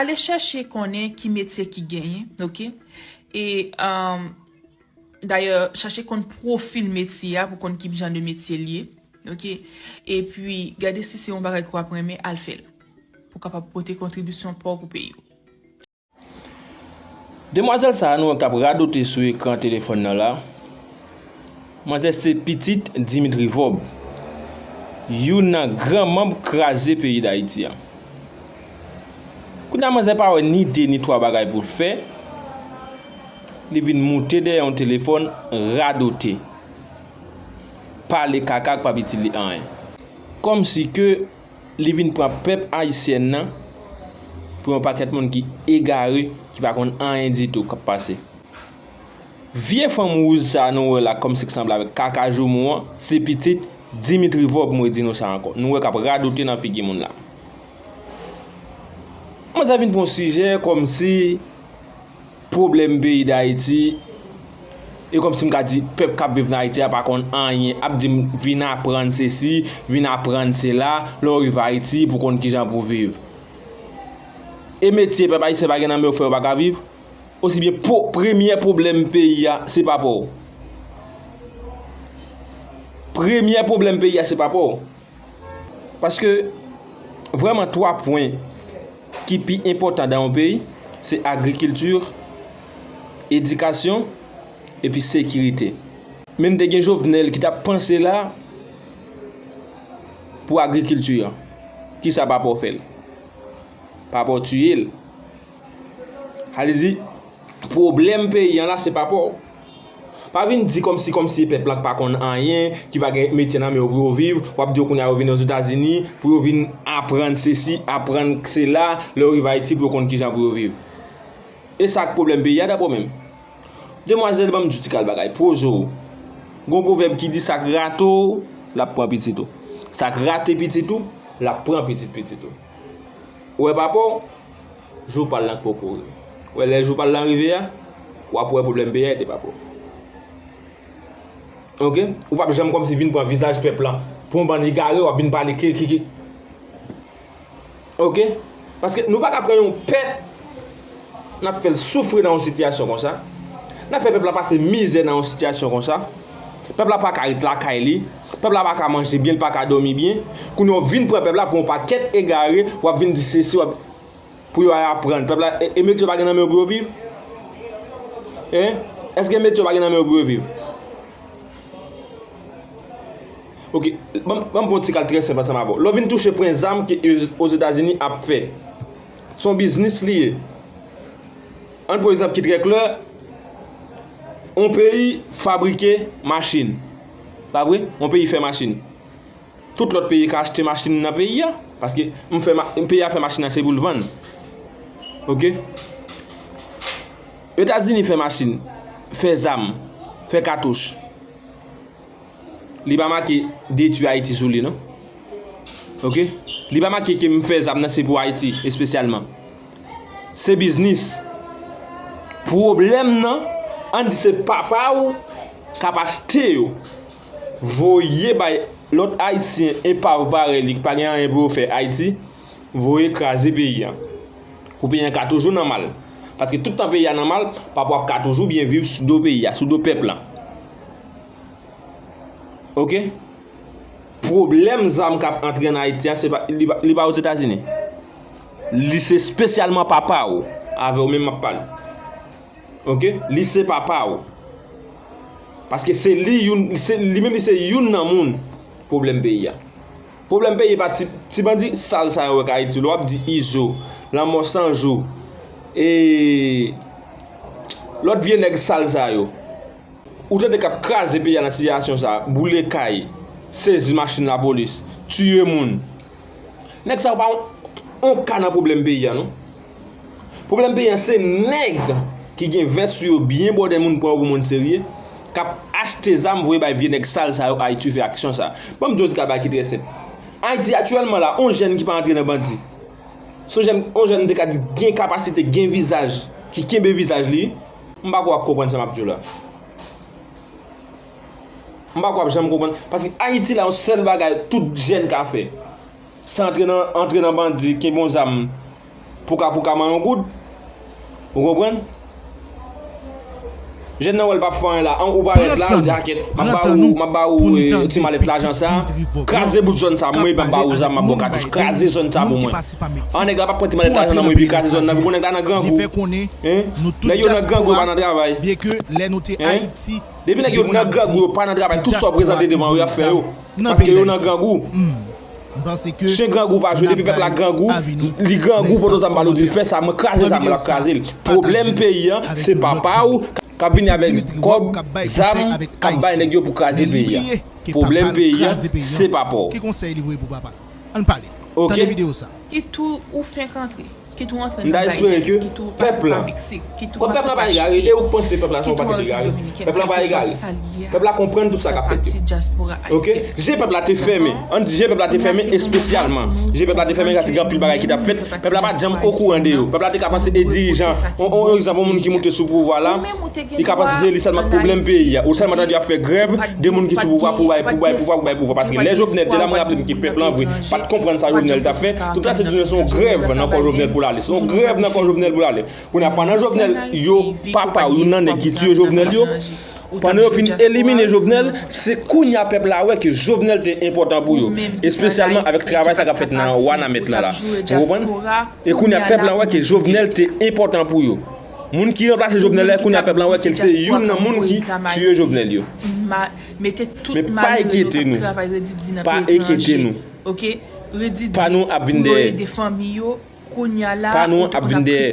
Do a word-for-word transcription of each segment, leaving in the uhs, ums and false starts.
Ale chèche konnen ki metye ki genyen, oke? E, um, dayè, chache konn pwofil metye a pou konn ki jan de metye l ye, oke? Epi, gade si se yon bagay ke w ap renmen, al fè l. Pou w kapab pote kontribisyon pa w pou peyi w. Demwazèl sa a nou wè k ap radote sou ekran telefòn nan la, manzè se pitit Dimitri Vorbe, youn nan gran manm kraze peyi Dayiti a. Kounye a manzè pa wè ni de ni twa bagay pou l fè, li vin moute dèyè yon telefòn, radote, pale kaka k p ap itil li anyen. Kòmsi ke li vin pran pèp ayisyèn nan pou yon pakèt moun ki egare, ki pa konn anyen ditou k ap pase. Vye fanm wouj sa a nou wè la kòmsi k sanble avèk kaka joumou an, se pitit Dimitri Vorbe, mwen di nou sa ankò. Nou wè k ap radote nan figi moun la. Manzè vin pran yon sijè kòmsi pwoblèm peyi Dayiti, e kòmsi m ka di pèp k ap viv nan Ayiti a pa konn anyen, ap di m vin aprann sesi, vin aprann sela, lè w rive Ayiti pou konn kijan pou w viv. E metye pèp ayisyen pa gen nan men w fè yo pa ka viv? Osibyen po-, premyè pwoblèm peyi a, se pa pa w. Premyè pwoblèm peyi a, se pa pa w. Paske, vrèman, twa pwen ki pi enpòtan nan yon peyi, se agrikilti, edikasyon, epi sekirite. Men te gen Jovenel ki t ap panse la pou agrikilti an. Kisa pa pa w fè l? Pa pa w tiye l. Sa vle di, pwoblèm peyi an la, se pa pa w. Pa vin di kòmsi, kòmsi pèp la k pa konn anyen, ki pa gen metye nan men yo pou yo viv, w ap di yo kounye a yo vin Ozetazini, pou yo vin aprann sesi, aprann sela, lè yo rive Ayiti pou yo konn kijan pou yo viv. E sa k pwoblèm peyi a, daprè w menm? Demwazèl, ban m di w ti kal bagay, poze w. Gon pwovèb ki di sa k rate w, l ap pran pitit ou. Sa k rate pitit ou, l ap pran pitit pitit ou. Ou wè pa pa w, jou pa l lan poko rive. Ou wè lè jou pa l lan rive a, w ap wè pwoblèm peyi a te pa pa w. Oke? Ou p ap janm kòmsi vin pran vizaj pèp lan. Pou yon bann egare, w ap vin pale ki, ki, ki. Oke? Paske nou pa ka pran yon pèp, n ap fè l soufri nan yon sitiyasyon konsa. N ap fè pèp la pase mizè nan yon sitiyasyon konsa. Pèp la pa ka ret lakay li. Pèp la pa ka manje byen, li pa ka dòmi byen. Kounye a w vin pran pèp la pou yon pakèt egare, w ap vin di sesi, w ap, pou yo al aprann. Pèp la, e, e metye yo pa gen nan men yo pou yo viv? Hein? Èske metye yo pa gen nan men yo pou yo viv? Oke, ban m, ban m pran yon ti kal trè senp ansanm avè w. Lè w vin touche pwen zam ke Ozetazini ap fè, se yon biznis li ye. Ann pran egzanp ki trè klè, yon peyi fabrike machin. Pa vre? Yon peyi fè machin. Tout lòt peyi ka achte machin nan peyi a. Paske m fè ma-, peyi a fè machin nan se pou l vann. Oke? Etazini fè machin, fè zam, fè katouch. Li pa make detwi Ayiti sou li, non. Oke? Li pa make ke m fè zam nan se pou Ayiti, espesyalman. Se biznis. Pwoblèm nan, ann di se papa w k ap achte yo, voye bay lòt Ayisyen enpav parèy li ki pa gen anyen pou yo fè Ayiti, voye kraze peyi a. Pou peyi a ka toujou nan mal. Paske tout tan peyi a nan mal, papa w ap ka toujou byen viv sou do peyi a, sou do pèp la. Oke? Pwoblèm zam k ap antre ann Ayiti a, se pa, li pa, li pa Ozetazini. Li se espesyalman papa w, avè w menm m ap pale. Oke? Li se papa w. Paske se li youn, se, li menm li se youn nan moun pwoblèm peyi a. Pwoblèm peyi pa ti, ti bandi sal sa yo wè k Ayiti, lè w ap di Izo, Lanmò San Jou, e lòt vye nèg sal sa yo. Ou tande k ap kraze peyi a nan sitiyasyon sa, boule kay, sezi machin lapolis, tiye moun. Nèg sa yo pa yon, yon ka nan pwoblèm peyi a, non. Pwoblèm peyi a, se nèg ki gen vès sou yo byen bwòdè, moun pran yo pou moun serye, k ap achte zam voye bay vye nèg sal sa yo Ayiti fè aksyon sa. Ban m di w ti kal bagay ki trè senp. Ayiti aktyèlman la, yon jèn ki pa antre nan bandi, se yon jèn, yon jèn m te ka di gen kapasite, gen vizaj, ki kenbe vizaj li, m pa kwè w ap konprann sa m ap di w la. M pa kwè w ap janm konprann. Paske Ayiti la, yon sèl bagay tout jèn ka fè, se antre nan, antre nan bandi, kenbe yon zam, Pou ka, pou ka manyen yon goud. Ou konprann? Jèn nan wè l p ap fè anyen la. An, ou parèt la, ou di, "Akèt, m ap ba ou, m ap ba ou, eh, ti malèt lajan sa. Kraze bout zòn sa, mwen, m ap ba ou zam, m ap ba w katouch. Kraze zòn sa pou mwen." An, nèg la p ap pran ti malèt lajan nan mwen, epi kraze zòn nan, pou nèg la nan grangou. Hein? Lè yo nan grangou, yo pa nan travay. Hein? Depi nèg yo nan grangou, yo pa nan travay, tout sa w prezante devan yo, y ap fè yo. Paske yo nan grangou. Chen grangou pa jwe, depi pèp la grangou, li grangou, poto zam ba l, ou di l fè sa, mwen kraze zam, l ap kraze l. Pwoblèm peyi a, se papa w k ap vini avèk kòb, zam, k ap bay nèg yo pou kraze peyi a. Pwoblèm peyi a, se papa w. Ki konsèy li voye pou papa? Ann pale. Tande videyo sa. Ki tou ou fenk antre. M ta espere ke pèp la, kon pèp la pa egare, e ou k panse pèp la se yon pakèt egare? Pèp la pa egare. Pèp la konprann tout sa k ap fèt yo. Ok? Je pèp la te fèmen. Ann di je pèp la te fèmen espesyalman. Je pèp la te fèmen, sa te gen anpil bagay ki t ap fèt. Pèp la pa t janm okouran de yo. Pèp la te ka panse e dirijan, on, on, on egzanp, yon moun ki moute sou pouvwa la, li ka panse se li sèlman k pwoblèm peyi a. Ou sèlman tande y ap fè grèv de moun ki sou pouvwa pou bay, pou bay pouvwa, pou bay pouvwa. Paske lè Jovenel te la, mwen raple m ke pèp la, an vre, pa t konprann sa Jovenel t ap fè. Tout sa se di se yon grèv nan kò Jovenel pou l ale. Se yon grèv nan kò Jovenel pou l ale. Kounye a, pandan Jovenel, yo, papa w, youn nan nèg ki tiye Jovenel yo, pandan yo fin elimine Jovenel, se kounye a pèp la wè ke Jovenel te enpòtan pou yo. Espesyalman avèk travay sa k ap fèt nan Wanament lan la. Ou konprann? E kounye a, pèp la wè ke Jovenel te enpòtan pou yo. Moun ki ranplase Jovenel la, kounye a, pèp la wè ke l se youn nan moun ki tiye Jovenel yo. Men pa enkyete nou. Pa enkyete nou. Pa nou ap vin dèyè. Pa nou ap vin dèyè.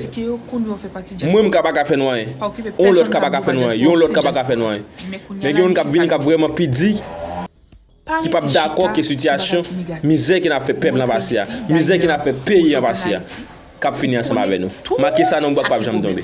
Mwen, m ka pa ka fè nou anyen. Yon lòt ka pa ka fè nou anyen. Yon lòt ka pa ka fè nou anyen. Men gen youn k ap vini, k ap vrèman pi di, ki p ap dakò ke sitiyasyon, mizè ke n ap fè pèp lan pase a, mizè ke n ap fè peyi an pase a, k ap fini ansanm avè nou. Make sa nan bwa k p ap janm tonbe.